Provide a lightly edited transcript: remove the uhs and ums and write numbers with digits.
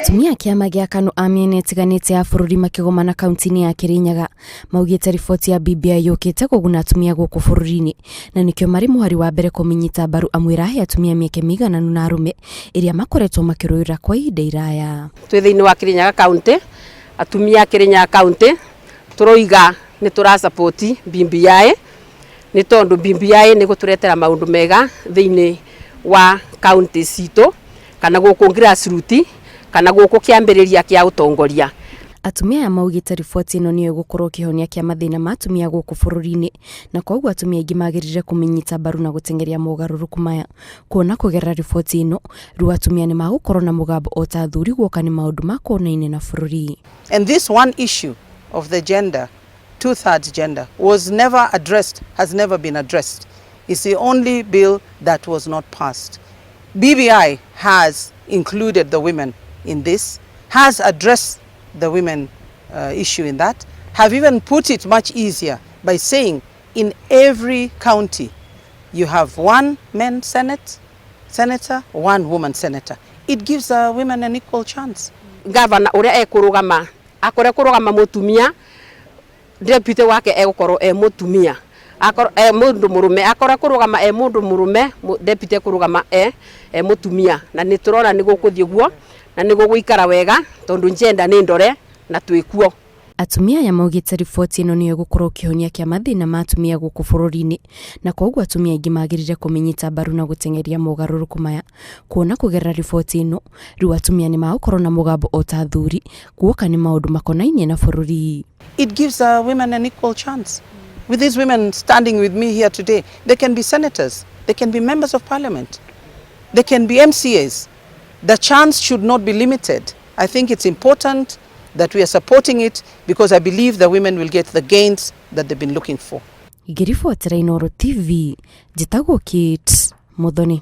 Atumia a kĩama gĩa KANU a mĩena ĩtiganĩte ya bũrũri makĩgomana kaunti-inĩ ya Kirinyaga maugĩte riboti ya BBI yũkĩte kũguna atumia gũkũ bũrũri-inĩ na nĩkĩo marĩ mũhari wa mbere kũmĩnyita mbaru amu ĩrahe atumia mĩeke mĩigananu na arũme ĩrĩa makoretwo makĩrũĩrĩra kwa ihinda iraya. Twĩ thĩinĩ wa Kirinyaga County, atumia a Kirinyaga County tũroiga nĩ tũra support BBI nĩ tondũ BBI nĩ gũtũretera maũndũ mega thĩinĩ wa county citũ kana gũkũ grassroots kana gũkũ kĩambĩrĩria kĩa ũtongoria. Atumia aya maugĩte riboti ĩno nĩyo ĩgũkorwo kĩhonia kĩa mathĩna ma atumia gũkũ bũrũri-inĩ na koguo atumia aingĩ magĩrĩire kũmĩnyita mbaru na gũteng'eria mogarũrũku maya kuona kũgerera riboti ĩno rĩu atumia nĩ magũkorwo na mũgambo o ta athuri guoka nĩ maũndũ makonainie na bũrũri. And this one issue of the gender, two-thirds gender, was never addressed, has never been addressed. It's the only bill that was not passed. BBI has included the women in this, has addressed the women issue in that, have even put it much easier by saying in every county you have one man senator, one woman senator. It gives women an equal chance. Gavana ũrĩa ekũrũgama akore kũrũgama mũtumia, deputy wake egũkorwo e mũtumia, akorwo e mũndũ mũrũme, akorwo kũrũgama e mũndũ mũrũme, deputy ekũrũgama e mũtumia. Na nĩ tũrona nĩ gũkũthiĩ guo na nĩ gũgũikara wega tondũ gender nĩ ndore na twĩkuo. Atumia aya maugĩte riboti ĩno nĩyo ĩgũkorwo kĩhonia kĩa mathĩna ma atumia gũkũ bũrũri-inĩ na koguo atumia aingĩ magĩrĩire kũmĩnyita mbaru na gũteng'eria mogarũrũku maya kuona kũgerera riboti ĩno rĩu atumia nĩ magũkorwo na mũgambo o ta athuri guoka nĩ maũndũ makonainie na bũrũri. It gives women an equal chance. With these women standing with me here today, they can be senators, they can be members of parliament, they can be MCAs. The chance should not be limited. I think it's important that we are supporting it because I believe the women will get the gains that they've been looking for. Ngĩribotera Inooro TV, njĩtagwo Kate Muthoni.